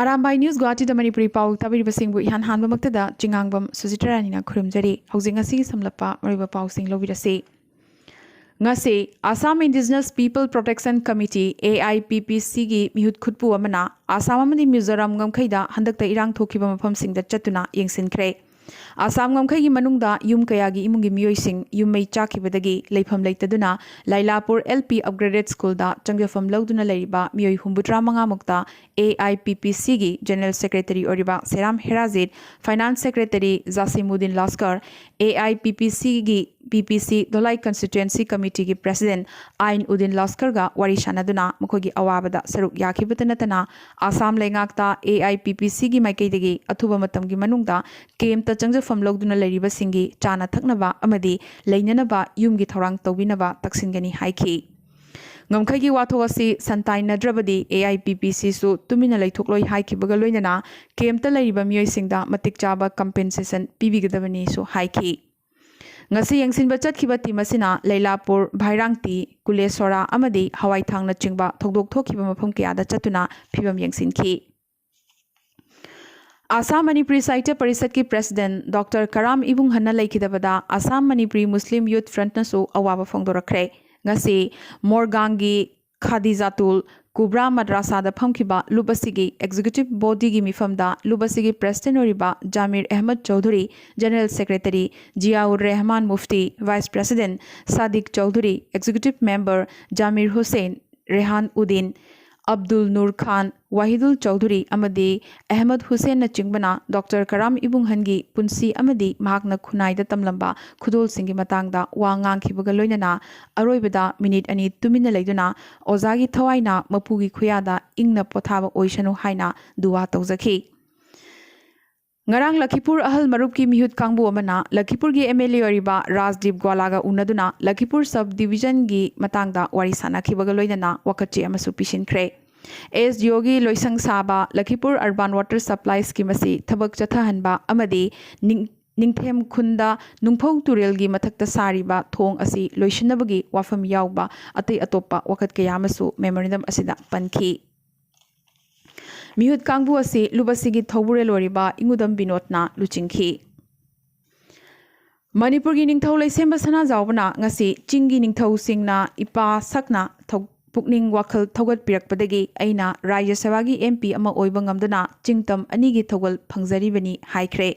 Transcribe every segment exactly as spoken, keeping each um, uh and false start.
Arambai news ꯒꯨꯋꯥꯍꯥꯇꯤꯗ Manipuri ꯄꯥꯎ ꯇꯥꯕꯤꯔꯤꯕꯁꯤꯡꯕꯨ ꯏꯍꯥꯟ ꯍꯥꯟꯕꯃꯛꯇꯗ ꯆꯤꯉꯥꯡꯕꯝ ꯁꯨꯖꯤꯇ꯭ꯔꯥꯅꯤꯅ ꯈꯨꯔꯨꯝꯖꯔꯤ꯫ ꯍꯧꯖꯤꯛ ꯉꯁꯤꯒꯤ ꯁꯝꯂꯞꯄ ꯃꯔꯨꯑꯣꯏꯕ ꯄꯥꯎꯁꯤꯡ ꯂꯧꯕꯤꯔꯁꯤ꯫ ꯉꯁꯤ Assam Indigenous People Protection Committee, A I P P C, ꯒꯤ ꯃꯤꯍꯨꯠ ꯈꯨꯠꯄꯨ ꯑꯃꯅ ꯑꯁꯥꯝ ꯑꯃꯗꯤ ꯃꯤꯖꯣꯔꯥꯝ ꯉꯝꯈꯩꯗ ꯍꯟꯗꯛꯇ ꯏꯔꯥꯡ ꯊꯣꯛꯈꯤꯕ ꯃꯐꯝꯁꯤꯡꯗ ꯆꯠꯇꯨꯅ ꯌꯦꯡꯁꯤꯟꯈ꯭ꯔꯦ꯫ ꯑꯁꯥꯝ ꯉꯝꯈꯩꯒꯤ ꯃꯅꯨꯡꯗ ꯌꯨꯝ ꯀꯌꯥꯒꯤ ꯏꯃꯨꯡꯒꯤ ꯃꯤꯑꯣꯏꯁꯤꯡ ꯌꯨꯝ ꯃꯩ ꯆꯥꯛꯈꯤꯕꯗꯒꯤ ꯂꯩꯐꯝ ꯂꯩꯇꯗꯨꯅ ꯂꯥꯏꯂꯥꯄꯨꯔ L P Upgraded Schoolꯗ ꯆꯪꯖꯐꯝ ꯂꯧꯗꯨꯅ ꯂꯩꯔꯤꯕ ꯃꯤꯑꯣꯏ ꯍꯨꯝꯐꯨꯇꯔꯥ ꯃꯉꯥꯃꯨꯛꯇ A I P P Cꯒꯤ General Secretary ꯑꯣꯏꯔꯤꯕ ꯁꯦꯔꯥꯝ ꯍꯦꯔꯥꯖꯤꯠ, Finance Secretary ꯖꯥꯁꯤꯃꯨꯗꯤꯟ ꯂꯥꯁꯀꯔ, A I P P Cꯒꯤ P P C ꯙꯣꯂꯥꯏ Constituency Committeeꯒꯤ President ꯑꯥꯏꯟ ꯎꯗꯤꯟ ꯂꯥꯁꯀꯔꯒ ꯋꯥꯔꯤ ꯁꯥꯟꯅꯗꯨꯅ ꯃꯈꯣꯏꯒꯤ ꯑꯋꯥꯕꯗ ꯁꯔꯨꯛ ꯌꯥꯈꯤꯕꯇ ꯅꯠꯇꯅ Assam ꯂꯩꯉꯥꯛꯇ A I P P Cꯒꯤ ꯃꯥꯏꯀꯩꯗꯒꯤ ꯑꯊꯨꯕ ꯃꯇꯝꯒꯤ ꯃꯅꯨꯡꯗ ꯀꯦꯝꯞꯇ ꯆꯪꯖꯐꯝ ꯂꯧꯗꯨꯅ ꯂꯩꯔꯤꯕꯁꯤꯡꯒꯤ ꯆꯥꯅ ꯊꯛꯅꯕ ꯑꯃꯗꯤ ꯂꯩꯅꯅꯕ ꯌꯨꯝꯒꯤ ꯊꯧꯔꯥꯡ ꯇꯧꯕꯤꯅꯕ ꯇꯛꯁꯤꯟꯒꯅꯤ ꯍꯥꯏꯈꯤ꯫ ꯉꯝꯈꯩꯒꯤ ꯋꯥꯊꯣꯛ ꯑꯁꯤ ꯁꯟꯇꯥꯏꯅꯗ꯭ꯔꯕꯗꯤ A I P P Cꯁꯨ ꯇꯨꯃꯤꯟꯅ ꯂꯩꯊꯣꯛꯂꯣꯏ ꯍꯥꯏꯈꯤꯕꯒ ꯂꯣꯏꯅꯅ ꯀꯦꯝꯞꯇ ꯂꯩꯔꯤꯕ ꯃꯤꯑꯣꯏꯁꯤꯡꯗ ꯃꯇꯤꯛ ꯆꯥꯕ compensation ꯄꯤꯕꯤꯒꯗꯕꯅꯤꯁꯨ ꯍꯥꯏꯈꯤ꯫ ꯉꯁꯤ ꯌꯦꯡꯁꯤꯟꯕ ꯆꯠꯈꯤꯕ ꯇꯤꯝ ꯑꯁꯤꯅ ꯂꯩꯂꯥꯄꯨꯔ, ꯚꯥꯏꯔꯥꯡꯇꯤ, ꯀꯨꯂꯦꯁꯣꯔꯥ ꯑꯃꯗꯤ ꯍꯋꯥꯏꯊꯥꯡꯅꯆꯤꯡꯕ ꯊꯧꯗꯣꯛ ꯊꯣꯛꯈꯤꯕ ꯃꯐꯝ ꯀꯌꯥꯗ ꯆꯠꯇꯨꯅ ꯐꯤꯕꯝ ꯌꯦꯡꯁꯤꯟꯈꯤ꯫ ꯑꯁꯥꯝ ꯃꯅꯤꯄꯨꯔꯤ ꯁꯥꯍꯤꯇ꯭ꯌ ꯄꯔꯤꯁꯠꯀꯤ President Doctor ꯀꯔꯥꯝ ꯏꯕꯨꯡꯍꯟꯅ ꯂꯩꯈꯤꯗꯕꯗ ꯑꯁꯥꯝ ꯃꯅꯤꯄꯨꯔꯤ ꯃꯨꯁꯂꯤꯝ ꯌꯨꯠ ꯐ꯭ꯔꯟꯠꯅꯁꯨ ꯑꯋꯥꯕ ꯐꯣꯡꯗꯣꯔꯛꯈ꯭ꯔꯦ꯫ ꯉꯁꯤ ꯃꯣꯔꯒꯥꯡꯒꯤ ꯈꯥꯗꯤꯖꯥꯇꯨꯜ ꯀꯨꯕ꯭ꯔꯥ ꯃꯗ꯭ꯔꯥꯁꯥꯗ ꯐꯝꯈꯤꯕ ꯂꯨꯞ ꯑꯁꯤꯒꯤ executive bodyꯒꯤ ꯃꯤꯐꯝꯗ ꯂꯨꯞ ꯑꯁꯤꯒꯤ President ꯑꯣꯏꯔꯤꯕ ꯖꯥꯃꯤꯔ Ahmad Chaudhuri, General Secretary ꯖꯤꯌꯥꯎꯔ Rehman Mufti, Vice President ꯁꯥꯗꯤꯛ ꯆꯧꯙꯨꯔꯤ, Executive Member ꯖꯥꯃꯤꯔ ꯍꯨꯁꯦꯟ, ꯔꯦꯍꯥꯟ ꯎꯗꯤꯟ, ꯑꯕꯗꯨꯜ ꯅꯨꯔ ꯈꯥꯟ, ꯋꯥꯍꯤꯗꯨꯜ ꯆꯧꯙꯨꯔꯤ ꯑꯃꯗꯤ ꯑꯍꯃꯗ ꯍꯨꯁꯦꯟꯅꯆꯤꯡꯕꯅ ꯗꯣꯛꯇꯔ ꯀꯔꯥꯝ ꯏꯕꯨꯡꯍꯟꯒꯤ ꯄꯨꯟꯁꯤ ꯑꯃꯗꯤ ꯃꯍꯥꯛꯅ ꯈꯨꯟꯅꯥꯏꯗ ꯇꯝꯂꯝꯕ ꯈꯨꯗꯣꯜꯁꯤꯡꯒꯤ ꯃꯇꯥꯡꯗ ꯋꯥ ꯉꯥꯡꯈꯤꯕꯒ ꯂꯣꯏꯅꯅ ꯑꯔꯣꯏꯕꯗ ꯃꯤꯅꯤꯠ ꯑꯅꯤ ꯇꯨꯃꯤꯟꯅ ꯂꯩꯗꯨꯅ ꯑꯣꯖꯥꯒꯤ ꯊꯋꯥꯏꯅ ꯃꯄꯨꯒꯤ ꯈꯨꯌꯥꯗ ꯏꯪꯅ ꯄꯣꯊꯥꯕ ꯑꯣꯏꯁꯅꯨ ꯍꯥꯏꯅ ꯗꯨꯋꯥ ꯇꯧꯖꯈꯤ꯫ ꯉꯔꯥꯡ ꯂꯈꯤꯄꯨꯔ ꯑꯍꯜ ꯃꯔꯨꯞꯀꯤ ꯃꯤꯍꯨꯠ ꯀꯥꯡꯕꯨ ꯑꯃꯅ ꯂꯈꯤꯄꯨꯔꯒꯤ M L A ꯑꯣꯏꯔꯤꯕ ꯔꯥꯖꯗꯤꯞ ꯒ꯭ꯋꯥꯂꯥꯒ ꯎꯅꯗꯨꯅ ꯂꯈꯤꯄꯨꯔ sub divisionꯒꯤ ꯃꯇꯥꯡꯗ ꯋꯥꯔꯤ ꯁꯥꯟꯅꯈꯤꯕꯒ ꯂꯣꯏꯅꯅ ꯋꯥꯀꯠꯆꯦ ꯑꯃꯁꯨ ꯄꯤꯁꯤꯟꯈ꯭ꯔꯦ꯫ S D Oꯒꯤ ꯂꯣꯏꯁꯪ ꯁꯥꯕ ꯂꯈꯤꯄꯨꯔ Urban Water Supply Schemeꯁꯤ ꯊꯕꯛ ꯆꯠꯊꯍꯟꯕ ꯑꯃꯗꯤ ꯅꯤꯡ-, ꯅꯤꯡꯊꯦꯝ ꯈꯨꯟꯗ ꯅꯨꯡꯐꯧ ꯇꯨꯔꯦꯜꯒꯤ ꯃꯊꯛꯇ ꯁꯥꯔꯤꯕ ꯊꯣꯡ ꯑꯁꯤ ꯂꯣꯏꯁꯤꯟꯅꯕꯒꯤ ꯋꯥꯐꯝ ꯌꯥꯎꯕ ꯑꯇꯩ ꯑꯇꯣꯞꯄ ꯋꯥꯀꯠ ꯀꯌꯥ ꯑꯃꯁꯨ memorandum ꯑꯁꯤꯗ ꯄꯟꯈꯤ꯫ ꯃꯤꯍꯨꯠ ꯀꯥꯡꯕꯨ ꯑꯁꯤ ꯂꯨꯞ ꯑꯁꯤꯒꯤ ꯊꯧꯕꯨꯔꯦꯜ ꯑꯣꯏꯔꯤꯕ ꯏꯉꯨꯗꯝ ꯕꯤꯅꯣꯗꯅ ꯂꯨꯆꯤꯡꯈꯤ꯫ ꯃꯅꯤꯄꯨꯔꯒꯤ ꯅꯤꯡꯊꯧ ꯂꯩꯁꯦꯝꯕ ꯁꯅꯥꯖꯥꯎꯕꯅ ꯉꯁꯤ ꯆꯤꯡꯒꯤ ꯅꯤꯡꯊꯧꯁꯤꯡꯅ ꯏꯄꯥ ꯁꯛꯅ ꯊꯧ-, ꯄꯨꯛꯅꯤꯡ ꯋꯥꯈꯜ ꯊꯧꯒꯠꯄꯤꯔꯛꯄꯗꯒꯤ ꯑꯩꯅ ꯔꯥꯖ꯭ꯌ ꯁꯚꯥꯒꯤ M P ꯑꯃ ꯑꯣꯏꯕ ꯉꯝꯗꯨꯅ ꯆꯤꯡꯇꯝ ꯑꯅꯤꯒꯤ ꯊꯧꯒꯜ ꯐꯪꯖꯔꯤꯕꯅꯤ ꯍꯥꯏꯈ꯭ꯔꯦ꯫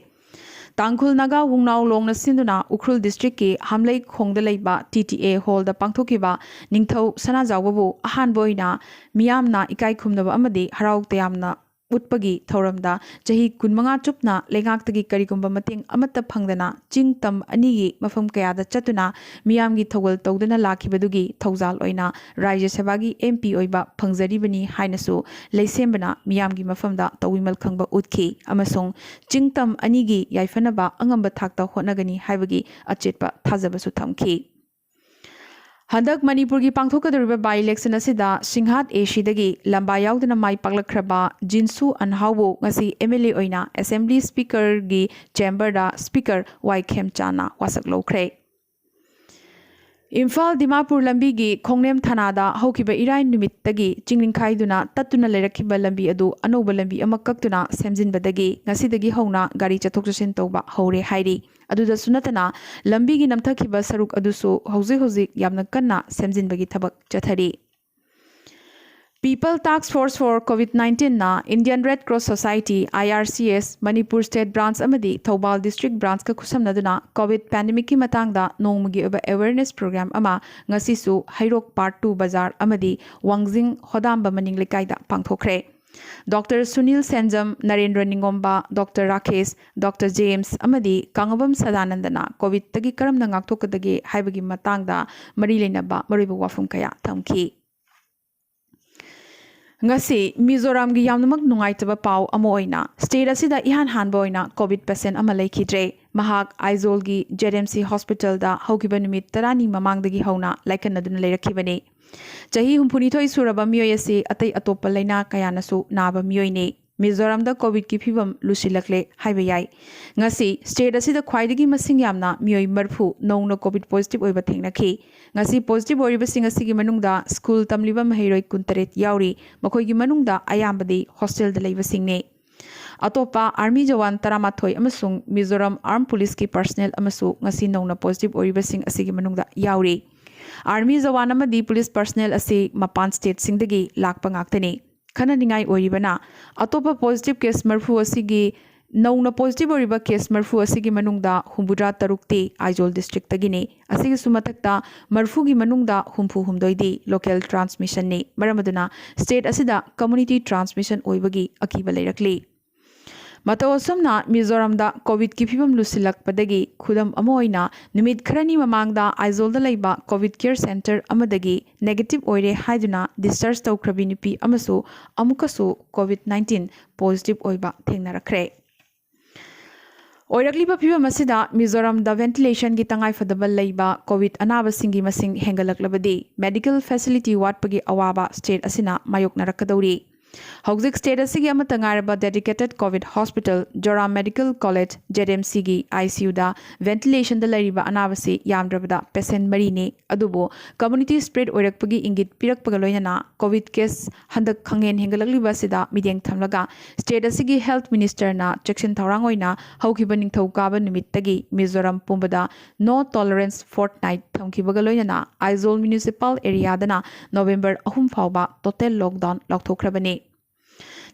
ꯇꯥꯡꯈꯨꯜ ꯅꯥꯒꯥ ꯋꯨꯡꯅꯥꯎ ꯂꯣꯡꯅ ꯁꯤꯟꯗꯨꯅ ꯎꯈ꯭ꯔꯨꯜ district ꯀꯤ ꯍꯥꯝꯂꯩꯈꯣꯡꯗ ꯂꯩꯕ T T A hall ꯗ ꯄꯥꯡꯊꯣꯛꯈꯤꯕ ꯅꯤꯡꯊꯧ ꯁꯅꯥꯖꯥꯎꯕꯕꯨ ꯑꯍꯥꯟꯕ ꯑꯣꯏꯅ ꯃꯤꯌꯥꯝꯅ ꯏꯀꯥꯏ ꯈꯨꯝꯅꯕ ꯑꯃꯗꯤ ꯍꯔꯥꯎ ꯇꯌꯥꯝꯅ ꯎꯠꯄꯒꯤ ꯊꯧꯔꯝꯗ ꯆꯍꯤ ꯀꯨꯟꯃꯉꯥ ꯆꯨꯞꯅ ꯂꯩꯉꯥꯛꯇꯒꯤ ꯀꯔꯤꯒꯨꯝꯕ ꯃꯇꯦꯡ ꯑꯃꯠꯇ ꯐꯪꯗꯅ ꯆꯤꯡ ꯇꯝ ꯑꯅꯤꯒꯤ ꯃꯐꯝ ꯀꯌꯥꯗ ꯆꯠꯇꯨꯅ ꯃꯤꯌꯥꯝꯒꯤ ꯊꯧꯒꯜ ꯇꯧꯗꯨꯅ ꯂꯥꯛꯈꯤꯕꯗꯨꯒꯤ ꯊꯧꯖꯥꯜ ꯑꯣꯏꯅ ꯔꯥꯖ꯭ꯌ ꯁꯚꯥꯒꯤ M P ꯑꯣꯏꯕ ꯐꯪꯖꯔꯤꯕꯅꯤ ꯍꯥꯏꯅꯁꯨ ꯂꯩꯁꯦꯝꯕꯅ ꯃꯤꯌꯥꯝꯒꯤ ꯃꯐꯝꯗ ꯇꯧꯕꯤꯃꯜ ꯈꯪꯕ ꯎꯠꯈꯤ ꯑꯃꯁꯨꯡ ꯆꯤꯡ ꯇꯝ ꯑꯅꯤꯒꯤ ꯌꯥꯏꯐꯅꯕ ꯑꯉꯝꯕ ꯊꯥꯛꯇ ꯍꯣꯠꯅꯒꯅꯤ ꯍꯥꯏꯕꯒꯤ ꯑꯆꯦꯠꯄ ꯊꯥꯖꯕꯁꯨ ꯊꯝꯈꯤ꯫ ꯍꯟꯗꯛ ꯃꯅꯤꯄꯨꯔꯒꯤ ꯄꯥꯡꯊꯣꯛꯀꯗꯧꯔꯤꯕ by election ꯑꯁꯤꯗ ꯁꯤꯡꯍꯥꯠ A C ꯗꯒꯤ ꯂꯝꯕꯥ ꯌꯥꯎꯗꯅ ꯃꯥꯏ ꯄꯥꯛꯂꯛꯈ꯭ꯔꯕ ꯖꯤꯟꯁꯨ ꯑꯟꯍꯥꯎꯕꯨ ꯉꯁꯤ M L A ꯑꯣꯏꯅ Assembly Speaker ꯒꯤ chamber ꯗ Speaker ꯋꯥꯏ ꯈꯦꯝꯆꯥꯟꯅ ꯋꯥꯁꯛ ꯂꯧꯈ꯭ꯔꯦ꯫ ꯏꯝꯐꯥꯜ ꯗꯤꯃꯥꯄꯨꯔ ꯂꯝꯕꯤꯒꯤ ꯈꯣꯡꯅꯦꯝ ꯊꯅꯥꯗ ꯍꯧꯈꯤꯕ ꯏꯔꯥꯏ ꯅꯨꯃꯤꯠꯇꯒꯤ ꯆꯤꯡ ꯅꯤꯡꯈꯥꯏꯗꯨꯅ ꯇꯠꯇꯨꯅ ꯂꯩꯔꯛꯈꯤꯕ ꯂꯝꯕꯤ ꯑꯗꯨ ꯑꯅꯧꯕ ꯂꯝꯕꯤ ꯑꯃ ꯀꯛꯇꯨꯅ ꯁꯦꯝꯖꯤꯟꯕꯗꯒꯤ ꯉꯁꯤꯗꯒꯤ ꯍꯧꯅ ꯒꯥꯔꯤ ꯆꯠꯊꯣꯛ ꯆꯠꯁꯤꯟ ꯇꯧꯕ ꯍꯧꯔꯦ ꯍꯥꯏꯔꯤ꯫ ꯑꯗꯨꯗꯁꯨ ꯅꯠꯇꯅ ꯂꯝꯕꯤꯒꯤ ꯅꯝꯊꯈꯤꯕ ꯁꯔꯨꯛ ꯑꯗꯨꯁꯨ ꯍꯧꯖꯤꯛ ꯍꯧꯖꯤꯛ ꯌꯥꯝꯅ ꯀꯟꯅ ꯁꯦꯝꯖꯤꯟꯕꯒꯤ ꯊꯕꯛ ꯆꯠꯊꯔꯤ꯫ People Task Force for COVID nineteen ꯅ Indian Red Cross Society, I R C S, Manipur State Branch ꯑꯃꯗꯤ ꯊꯧꯕꯥꯜ District Branch ꯀ ꯈꯨꯠꯁꯝꯅꯗꯨꯅ COVID pandemic ꯀꯤ ꯃꯇꯥꯡꯗ ꯅꯣꯡꯃꯒꯤ ꯑꯣꯏꯕ awareness program ꯑꯃ ꯉꯁꯤꯁꯨ ꯍꯩꯔꯣꯛ Part two ꯕꯖꯥꯔ ꯑꯃꯗꯤ ꯋꯥꯡꯖꯤꯡ ꯍꯣꯗꯥꯝꯕ ꯃꯅꯤꯡ ꯂꯩꯀꯥꯏꯗ ꯄꯥꯡꯊꯣꯛꯈ꯭ꯔꯦ꯫ Doctor ꯁꯨꯅꯤꯜ ꯁꯦꯟꯖꯝ, ꯅꯔꯦꯟꯗ꯭ꯔ ꯅꯤꯉꯣꯝꯕ, Doctor ꯔꯥꯀꯦꯁ, Doctor ꯖꯦꯝꯁ ꯑꯃꯗꯤ ꯀꯥꯡꯉꯕꯝ ꯁꯗꯥꯅꯟꯗꯅ COVID ꯇꯒꯤ ꯀꯔꯝꯅ ꯉꯥꯛꯊꯣꯛꯀꯗꯒꯦ ꯍꯥꯏꯕꯒꯤ ꯃꯇꯥꯡꯗ ꯃꯔꯤ ꯂꯩꯅꯕ ꯃꯔꯨꯑꯣꯏꯕ ꯋꯥꯐꯝ ꯀꯌꯥ ꯊꯝꯈꯤ꯫ ꯉꯁꯤ ꯃꯤꯖꯣꯔꯥꯝꯒꯤ ꯌꯥꯝꯅꯃꯛ ꯅꯨꯡꯉꯥꯏꯇꯕ ꯄꯥꯎ ꯑꯃ ꯑꯣꯏꯅ state ꯑꯁꯤꯗ ꯏꯍꯥꯟ ꯍꯥꯟꯕ ꯑꯣꯏꯅ COVID patient ꯑꯃ ꯂꯩꯈꯤꯗ꯭ꯔꯦ꯫ ꯃꯍꯥꯛ ꯑꯥꯏꯖꯣꯜꯒꯤ J M C Hospital ꯗ ꯍꯧꯈꯤꯕ ꯅꯨꯃꯤꯠ ꯇꯔꯥꯅꯤ ꯃꯃꯥꯡꯗꯒꯤ ꯍꯧꯅ ꯂꯥꯏꯀꯠꯅꯗꯨꯅ ꯂꯩꯔꯛꯈꯤꯕꯅꯤ꯫ ꯆꯍꯤ ꯍꯨꯝꯐꯨꯅꯤꯊꯣꯏ ꯁꯨꯔꯕ ꯃꯤꯑꯣꯏ ꯑꯁꯤ ꯑꯇꯩ ꯑꯇꯣꯞꯄ ꯂꯩꯅꯥ ꯀꯌꯥꯅꯁꯨ ꯅꯥꯕ ꯃꯤꯑꯣꯏꯅꯤ꯫ ꯃꯤꯖꯣꯔꯥꯝꯗ ꯀꯣꯚꯤꯗꯀꯤ ꯐꯤꯕꯝ ꯂꯨꯁꯤꯜꯂꯛꯂꯦ ꯍꯥꯏꯕ ꯌꯥꯏ꯫ ꯉꯁꯤ ꯁ꯭ꯇꯦꯠ ꯑꯁꯤꯗ ꯈ꯭ꯋꯥꯏꯗꯒꯤ ꯃꯁꯤꯡ ꯌꯥꯝꯅ ꯃꯤꯑꯣꯏ ꯃꯔꯤꯐꯨ ꯅꯧꯅ ꯀꯣꯚꯤꯗ ꯄꯣꯖꯤꯇꯤꯚ ꯑꯣꯏꯕ ꯊꯦꯡꯅꯈꯤ꯫ ꯉꯁꯤ ꯄꯣꯖꯤꯇꯤꯚ ꯑꯣꯏꯔꯤꯕꯁꯤꯡ ꯑꯁꯤꯒꯤ ꯃꯅꯨꯡꯗ ꯁ꯭ꯀꯨꯜ ꯇꯝꯂꯤꯕ ꯃꯍꯩꯔꯣꯏ ꯀꯨꯟꯇꯔꯦꯠ ꯌꯥꯎꯔꯤ꯫ ꯃꯈꯣꯏꯒꯤ ꯃꯅꯨꯡꯗ ꯑꯌꯥꯝꯕꯗꯤ ꯍꯣꯁꯇꯦꯜꯗ ꯂꯩꯕꯁꯤꯡꯅꯤ꯫ ꯑꯇꯣꯞꯄ ꯑꯥꯔꯃꯤ ꯖꯋꯥꯟ ꯇꯔꯥꯃꯥꯊꯣꯏ ꯑꯃꯁꯨꯡ ꯃꯤꯖꯣꯔꯥꯝ ꯑꯥꯔꯝ ꯄꯨꯂꯤꯁꯀꯤ ꯄꯔꯁꯅꯦꯜ ꯑꯃꯁꯨ ꯉꯁꯤ ꯅꯧꯅ ꯄꯣꯖꯤꯇꯤꯚ ꯑꯣꯏꯔꯤꯕꯁꯤꯡ ꯑꯁꯤꯒꯤ ꯃꯅꯨꯡꯗ ꯌꯥꯎꯔꯤ꯫ ꯑꯥꯔꯃꯤ ꯖꯋꯥꯟ ꯑꯃꯗꯤ ꯄꯨꯂꯤꯁ ꯄꯔꯁꯅꯦꯜ ꯑꯁꯤ ꯃꯄꯥꯟ ꯁ꯭ꯇꯦꯠꯁꯤꯡꯗꯒꯤ ꯂꯥꯛꯄ ꯉꯥꯛꯇꯅꯤ꯫ ꯈꯟꯅꯅꯤꯡꯉꯥꯏ ꯑꯣꯏꯔꯤꯕꯅ, ꯑꯇꯣꯞꯄ ꯄꯣꯖꯤꯇꯤꯚ ꯀꯦꯁ ꯃꯔꯤꯐꯨ ꯑꯁꯤꯒꯤ ꯅꯧꯅ ꯄꯣꯖꯤꯇꯤꯚ ꯑꯣꯏꯔꯤꯕ ꯀꯦꯁ ꯃꯔꯤꯐꯨ ꯑꯁꯤꯒꯤ ꯃꯅꯨꯡꯗ ꯍꯨꯝꯐꯨꯇꯔꯥ ꯇꯔꯨꯛꯇꯤ ꯑꯥꯏꯖꯣꯜ ꯗꯤꯁꯇ꯭ꯔꯤꯛꯇꯒꯤꯅꯤ꯫ ꯑꯁꯤꯒꯤꯁꯨ ꯃꯊꯛꯇ ꯃꯔꯤꯐꯨꯒꯤ ꯃꯅꯨꯡꯗ ꯍꯨꯝꯐꯨ ꯍꯨꯝꯗꯣꯏꯗꯤ ꯂꯣꯀꯦꯜ ꯇ꯭ꯔꯥꯟꯁꯃꯤꯁꯟꯅꯤ꯫ ꯃꯔꯝ ꯑꯗꯨꯅ ꯁ꯭ꯇꯦꯠ ꯑꯁꯤꯗ ꯀꯝꯃ꯭ꯌꯨꯅꯤꯇꯤ ꯇ꯭ꯔꯥꯟꯁꯃꯤꯁꯟ ꯑꯣꯏꯕꯒꯤ ꯑꯀꯤꯕ ꯂꯩꯔꯛꯂꯤ꯫ ꯃꯇꯧ ꯑꯁꯨꯝꯅ ꯃꯤꯖꯣꯔꯥꯝꯗ ꯀꯣꯚꯤꯗꯀꯤ ꯐꯤꯕꯝ ꯂꯨꯁꯤꯜꯂꯛꯄꯗꯒꯤ ꯈꯨꯗꯝ ꯑꯃ ꯑꯣꯏꯅ, ꯅꯨꯃꯤꯠ ꯈꯔꯅꯤ ꯃꯃꯥꯡꯗ ꯑꯥꯏꯖꯣꯜꯗ ꯂꯩꯕ ꯀꯣꯚꯤꯗ ꯀꯦꯌꯔ ꯁꯦꯟꯇꯔ ꯑꯃꯗꯒꯤ ꯅꯦꯒꯦꯇꯤꯚ ꯑꯣꯏꯔꯦ ꯍꯥꯏꯗꯨꯅ ꯗꯤꯁꯆꯥꯔꯖ ꯇꯧꯈ꯭ꯔꯕꯤ ꯅꯨꯄꯤ ꯑꯃꯁꯨ ꯑꯃꯨꯛꯀꯁꯨ ꯀꯣꯚꯤꯗ ꯅꯥꯏꯟꯇꯤꯟ ꯄꯣꯖꯤꯇꯤꯚ ꯑꯣꯏꯕ ꯊꯦꯡꯅꯔꯛꯈ꯭ꯔꯦ꯫ ꯑꯣꯏꯔꯛꯂꯤꯕ ꯐꯤꯕꯝ ꯑꯁꯤꯗ ꯃꯤꯖꯣꯔꯥꯝꯗ ꯚꯦꯟꯇꯤꯂꯦꯁꯟꯒꯤ ꯇꯉꯥꯏꯐꯗꯕ ꯂꯩꯕ ꯀꯣꯚꯤꯗ ꯑꯅꯥꯕꯁꯤꯡꯒꯤ ꯃꯁꯤꯡ ꯍꯦꯟꯒꯠꯂꯛꯂꯕꯗꯤ ꯃꯦꯗꯤꯀꯦꯜ ꯐꯦꯁꯤꯂꯤꯇꯤ ꯋꯥꯠꯄꯒꯤ ꯑꯋꯥꯕ ꯁ꯭ꯇꯦꯠ ꯑꯁꯤꯅ ꯃꯥꯌꯣꯛꯅꯔꯛꯀꯗꯧꯔꯤ꯫ ꯍꯧꯖꯤꯛ ꯁ꯭ꯇꯦꯠ ꯑꯁꯤꯒꯤ ꯑꯃꯠꯇ ꯉꯥꯏꯔꯕ dedicated Covid hospital Zoram medical college, Z M ꯁꯤꯒꯤ ꯑꯥꯏ ꯁꯤ ꯌꯨꯗ ꯚꯦꯟꯇꯤꯂꯦꯁꯟꯗ ꯂꯩꯔꯤꯕ ꯑꯅꯥꯕꯁꯤ ꯌꯥꯝꯗ꯭ꯔꯕꯗ ꯄꯦꯁꯦꯟ ꯃꯔꯤꯅꯤ꯫ ꯑꯗꯨꯕꯨ ꯀꯝꯃ꯭ꯌꯨꯅꯤꯇꯤ ꯁ꯭ꯄ꯭ꯔꯦꯗ ꯑꯣꯏꯔꯛꯄꯒꯤ ꯏꯪꯒꯤꯠ ꯄꯤꯔꯛꯄꯒ ꯂꯣꯏꯅꯅ ꯀꯣꯚꯤꯗ ꯀꯦꯁ ꯍꯟꯗꯛ ꯈꯪꯍꯦꯟ ꯍꯦꯟꯒꯠꯂꯛꯂꯤꯕ ꯑꯁꯤꯗ ꯃꯤꯠꯌꯦꯡ ꯊꯝꯂꯒ ꯁ꯭ꯇꯦꯠ ꯑꯁꯤꯒꯤ ꯍꯦꯜꯊ ꯃꯤꯅꯤꯁꯇꯔꯅ ꯆꯦꯛꯁꯤꯟ ꯊꯧꯔꯥꯡ ꯑꯣꯏꯅ ꯍꯧꯈꯤꯕ ꯅꯤꯡꯊꯧꯀꯥꯕ ꯅꯨꯃꯤꯠꯇꯒꯤ ꯃꯤꯖꯣꯔꯥꯝ ꯄꯨꯝꯕꯗ ꯅꯣ ꯇꯣꯂꯔꯦꯟꯁ ꯐꯣꯔꯠꯅꯥꯏꯠ ꯊꯝꯈꯤꯕꯒ ꯂꯣꯏꯅꯅ ꯑꯥꯏꯖꯣꯜ ꯃ꯭ꯌꯨꯅꯤꯁꯤꯄꯥꯜ ꯑꯦꯔꯤꯌꯥꯗꯅ ꯅꯣꯕꯦꯝꯕꯔ ꯑꯍꯨꯝ ꯐꯥꯎꯕ ꯇꯣꯇꯦꯜ ꯂꯣꯛꯗꯥꯎꯟ ꯂꯥꯎꯊꯣꯛꯈ꯭ꯔꯕꯅꯤ꯫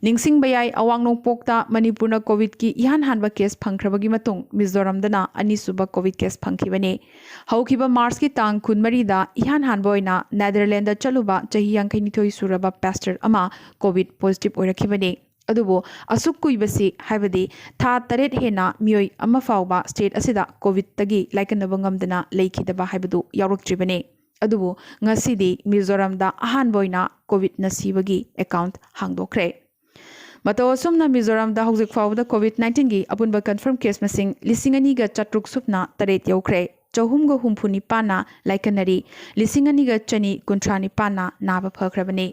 ꯅꯤꯡꯁꯤꯡꯕ ꯌꯥꯏ, ꯑꯋꯥꯡ ꯅꯣꯡꯄꯣꯛꯇ ꯃꯅꯤꯄꯨꯔꯅ ꯀꯣꯚꯤꯗꯀꯤ ꯏꯍꯥꯟ ꯍꯥꯟꯕ ꯀꯦꯁ ꯐꯪꯈ꯭ꯔꯕꯒꯤ ꯃꯇꯨꯡ ꯃꯤꯖꯣꯔꯥꯝꯗꯅ ꯑꯅꯤꯁꯨꯕ ꯀꯣꯚꯤꯗ ꯀꯦꯁ ꯐꯪꯈꯤꯕꯅꯤ꯫ ꯍꯧꯈꯤꯕ ꯃꯥꯔꯆꯀꯤ ꯇꯥꯡ ꯀꯨꯟꯃꯔꯤꯗ ꯏꯍꯥꯟ ꯍꯥꯟꯕ ꯑꯣꯏꯅ ꯅꯦꯗꯔꯂꯦꯟꯗ ꯆꯠꯂꯨꯕ ꯆꯍꯤ ꯌꯥꯡꯈꯩꯅꯤꯊꯣꯏ ꯁꯨꯔꯕ ꯄꯥꯁꯇꯔ ꯑꯃ ꯀꯣꯚꯤꯗ ꯄꯣꯖꯤꯇꯤꯚ ꯑꯣꯏꯔꯛꯈꯤꯕꯅꯤ꯫ ꯑꯗꯨꯕꯨ ꯑꯁꯨꯛ ꯀꯨꯏꯕꯁꯤ, ꯍꯥꯏꯕꯗꯤ ꯊꯥ ꯇꯔꯦꯠ ꯍꯦꯟꯅ ꯃꯤꯑꯣꯏ ꯑꯃ ꯐꯥꯎꯕ ꯁ꯭ꯇꯦꯠ ꯑꯁꯤꯗ ꯀꯣꯚꯤꯗꯇꯒꯤ ꯂꯥꯏꯀꯠꯅꯕ ꯉꯝꯗꯅ ꯂꯩꯈꯤꯗꯕ ꯍꯥꯏꯕꯗꯨ ꯌꯥꯎꯔꯛꯇ꯭ꯔꯤꯕꯅꯤ꯫ ꯑꯗꯨꯕꯨ ꯉꯁꯤꯗꯤ ꯃꯤꯖꯣꯔꯥꯝꯗ ꯑꯍꯥꯟꯕ ꯑꯣꯏꯅ ꯀꯣꯚꯤꯗꯅ ꯁꯤꯕꯒꯤ ꯑꯦꯀꯥꯎꯟꯠ ꯍꯥꯡꯗꯣꯛꯈ꯭ꯔꯦ꯫ ꯃꯇꯧ ꯑꯁꯨꯝꯅ ꯃꯤꯖꯣꯔꯥꯝꯗ ꯍꯧꯖꯤꯛ ꯐꯥꯎꯕꯗ ꯀꯣꯚꯤꯗ ꯅꯥꯏꯟꯇꯤꯟꯒꯤ ꯑꯄꯨꯟꯕ ꯀꯟꯐꯥꯔꯝ ꯀꯦꯁ ꯃꯁꯤꯡ ꯂꯤꯁꯤꯡ ꯑꯅꯤꯒ ꯆꯥꯇ꯭ꯔꯨꯛ ꯁꯨꯞꯅ ꯇꯔꯦꯠ ꯌꯧꯈ꯭ꯔꯦ꯫ ꯆꯍꯨꯝꯒ ꯍꯨꯝꯐꯨ ꯅꯤꯄꯥꯟꯅ ꯂꯥꯏꯀꯠꯅꯔꯤ꯫ ꯂꯤꯁꯤꯡ ꯑꯅꯤꯒ ꯆꯅꯤ ꯀꯨꯟꯊ꯭ꯔꯥ ꯅꯤꯄꯥꯟꯅ ꯅꯥꯕ ꯐꯈ꯭ꯔꯕꯅꯤ꯫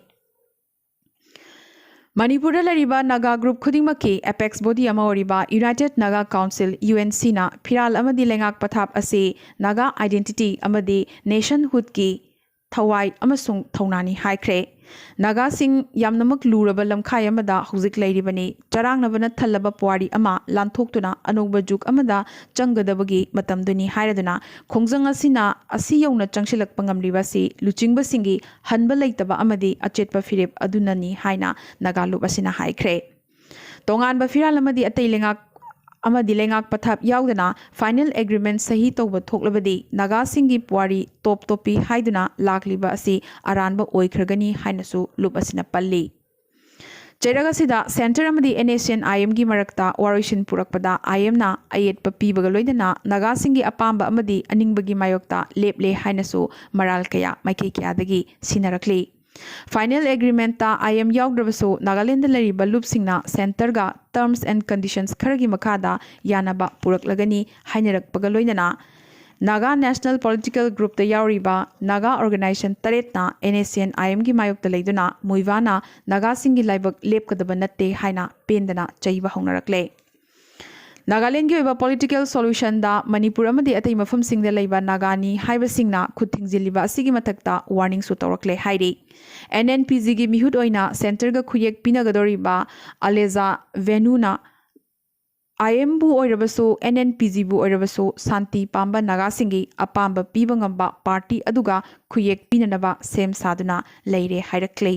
ꯃꯅꯤꯄꯨꯔꯗ ꯂꯩꯔꯤꯕ ꯅꯥꯒꯥ ꯒ꯭ꯔꯨꯞ ꯈꯨꯗꯤꯡꯃꯛꯀꯤ ꯑꯦꯄꯦꯛꯁ ꯕꯣꯗꯤ ꯑꯃ ꯑꯣꯏꯔꯤꯕ united Naga council, U N ꯁꯤꯅ ꯐꯤꯔꯥꯜ ꯑꯃꯗꯤ ꯂꯩꯉꯥꯛ ꯄꯊꯥꯞ ꯑꯁꯤ ꯅꯥꯒꯥ ꯑꯥꯏꯗꯦꯟꯇꯤꯇꯤ ꯑꯃꯗꯤ ꯅꯦꯁꯟꯍꯨꯗꯀꯤ ꯊꯋꯥꯏ ꯑꯃꯁꯨꯡ ꯊꯧꯅꯥꯅꯤ ꯍꯥꯏꯈ꯭ꯔꯦ꯫ ꯅꯥꯒꯥꯁꯤꯡ ꯌꯥꯝꯅꯃꯛ ꯂꯨꯔꯕ ꯂꯝꯈꯥꯏ ꯑꯃꯗ ꯍꯧꯖꯤꯛ ꯂꯩꯔꯤꯕꯅꯤ꯫ ꯆꯔꯥꯡꯅꯕꯅ ꯊꯜꯂꯕ ꯄꯨꯋꯥꯔꯤ ꯑꯃ ꯂꯥꯟꯊꯣꯛꯇꯨꯅ ꯑꯅꯧꯕ ꯖꯨꯒ ꯑꯃꯗ ꯆꯪꯒꯗꯕꯒꯤ ꯃꯇꯝꯗꯨꯅꯤ ꯍꯥꯏꯔꯗꯨꯅ, ꯈꯣꯡꯖꯪ ꯑꯁꯤꯅ ꯑꯁꯤ ꯌꯧꯅ ꯆꯪꯁꯤꯜꯂꯛꯄ ꯉꯝꯂꯤꯕ ꯑꯁꯤ ꯂꯨꯆꯤꯡꯕꯁꯤꯡꯒꯤ ꯍꯟꯕ ꯂꯩꯇꯕ ꯑꯃꯗꯤ ꯑꯆꯦꯠꯄ ꯐꯤꯔꯦꯞ ꯑꯗꯨꯅꯅꯤ ꯍꯥꯏꯅ ꯅꯥꯒꯥ ꯂꯨꯞ ꯑꯁꯤꯅ ꯍꯥꯏꯈ꯭ꯔꯦ꯫ ꯇꯣꯉꯥꯟꯕ ꯐꯤꯔꯥꯜ ꯑꯃꯗꯤ ꯑꯇꯩ ꯂꯩꯉꯥꯛ ꯑꯃꯗꯤ ꯂꯩꯉꯥꯛ ꯄꯊꯥꯞ ꯌꯥꯎꯗꯅ ꯐꯥꯏꯅꯦꯜ ꯑꯦꯒ꯭ꯔꯤꯃꯦꯟ ꯁꯍꯤ ꯇꯧꯕ ꯊꯣꯛꯂꯕꯗꯤ ꯅꯥꯒꯥꯁꯤꯡꯒꯤ ꯄꯨꯋꯥꯔꯤ ꯇꯣꯞ ꯇꯣꯞꯄꯤ ꯍꯥꯏꯗꯨꯅ ꯂꯥꯛꯂꯤꯕ ꯑꯁꯤ ꯑꯔꯥꯟꯕ ꯑꯣꯏꯈ꯭ꯔꯒꯅꯤ ꯍꯥꯏꯅꯁꯨ ꯂꯨꯞ ꯑꯁꯤꯅ ꯄꯜꯂꯤ꯫ ꯆꯩꯔꯛ ꯑꯁꯤꯗ ꯁꯦꯟꯇꯔ ꯑꯃꯗꯤ ꯑꯦꯟ ꯑꯦꯁ ꯑꯦꯟ ꯑꯥꯏ ꯑꯦꯝꯒꯤ ꯃꯔꯛꯇ ꯋꯥꯔꯣꯏꯁꯤꯟ ꯄꯨꯔꯛꯄꯗ ꯑꯥꯏ ꯑꯦꯝꯅ ꯑꯌꯦꯠꯄ ꯄꯤꯕꯒ ꯂꯣꯏꯅꯅ ꯅꯥꯒꯥꯁꯤꯡꯒꯤ ꯑꯄꯥꯝꯕ ꯑꯃꯗꯤ ꯑꯅꯤꯡꯕꯒꯤ ꯃꯥꯌꯣꯛꯇ ꯂꯦꯞꯂꯦ ꯍꯥꯏꯅꯁꯨ ꯃꯔꯥꯜ ꯀꯌꯥ ꯃꯥꯏꯀꯩ ꯀꯌꯥꯗꯒꯤ ꯁꯤꯟꯅꯔꯛꯂꯤ꯫ ꯐꯥꯏꯅꯦꯜ ꯑꯦꯒ꯭ꯔꯤꯃꯦꯟꯇ ꯑꯥꯏ ꯑꯦꯝ ꯌꯥꯎꯗ꯭ꯔꯕꯁꯨ ꯅꯥꯒꯥꯂꯦꯟꯗ ꯂꯩꯔꯤꯕ ꯂꯨꯞꯁꯤꯡꯅ ꯁꯦꯟꯇꯔꯒ ꯇꯔꯝꯁ ꯑꯦꯟ ꯀꯟꯗꯤꯁꯟꯁ ꯈꯔꯒꯤ ꯃꯈꯥꯗ ꯌꯥꯅꯕ ꯄꯨꯔꯛꯂꯒꯅꯤ ꯍꯥꯏꯅꯔꯛꯄꯒ ꯂꯣꯏꯅꯅ ꯅꯥꯒꯥ ꯅꯦꯁꯅꯦꯜ ꯄꯣꯂꯤꯇꯤꯀꯦꯜ ꯒ꯭ꯔꯨꯞꯇ ꯌꯥꯎꯔꯤꯕ ꯅꯥꯒꯥ ꯑꯣꯔꯒꯅꯥꯏꯖꯦꯁꯟ ꯇꯔꯦꯠꯅ ꯑꯦꯟ ꯑꯦꯁ ꯑꯦꯟ ꯑꯥꯏ ꯑꯦꯝꯒꯤ ꯃꯥꯌꯣꯛꯇ ꯂꯩꯗꯨꯅ ꯃꯨꯏꯚꯥꯅ ꯅꯥꯒꯥꯁꯤꯡꯒꯤ ꯂꯥꯏꯕꯛ ꯂꯦꯞꯀꯗꯕ ꯅꯠꯇꯦ ꯍꯥꯏꯅ ꯄꯦꯟꯗꯅ ꯆꯩꯕ ꯍꯧꯅꯔꯛꯂꯦ꯫ ꯅꯥꯒꯥꯂꯦꯟꯒꯤ ꯑꯣꯏꯕ ꯄꯣꯂꯤꯇꯤꯀꯦꯜ ꯁꯣꯂꯨꯁꯟꯗ ꯃꯅꯤꯄꯨꯔ ꯑꯃꯗꯤ ꯑꯇꯩ ꯃꯐꯝꯁꯤꯡꯗ ꯂꯩꯕ ꯅꯥꯒꯥꯅꯤ ꯍꯥꯏꯕꯁꯤꯡꯅ ꯈꯨꯠ ꯊꯤꯡꯖꯤꯜꯂꯤꯕ ꯑꯁꯤꯒꯤ ꯃꯊꯛꯇ ꯋꯥꯔꯅꯤꯡꯁꯨ ꯇꯧꯔꯛꯂꯦ ꯍꯥꯏꯔꯤ꯫ ꯑꯦꯟ ꯑꯦꯟ ꯄꯤ ꯖꯤꯒꯤ ꯃꯤꯍꯨꯠ ꯑꯣꯏꯅ ꯁꯦꯟꯇꯔꯒ ꯈꯨꯌꯦꯛ ꯄꯤꯅꯒꯗꯧꯔꯤꯕ ꯑꯂꯦꯖꯥ ꯚꯦꯅꯨꯅ ꯑꯥꯏ ꯑꯦꯝꯕꯨ ꯑꯣꯏꯔꯕꯁꯨ ꯑꯦꯟ ꯑꯦꯟ ꯄꯤ ꯖꯤꯕꯨ ꯑꯣꯏꯔꯕꯁꯨ ꯁꯥꯟꯇꯤ ꯄꯥꯝꯕ ꯅꯥꯒꯥꯁꯤꯡꯒꯤ ꯑꯄꯥꯝꯕ ꯄꯤꯕ ꯉꯝꯕ ꯄꯥꯔꯇꯤ ꯑꯗꯨꯒ ꯈꯨꯌꯦꯛ ꯄꯤꯅꯅꯕ ꯁꯦꯝ ꯁꯥꯗꯨꯅ ꯂꯩꯔꯦ ꯍꯥꯏꯔꯛꯂꯤ꯫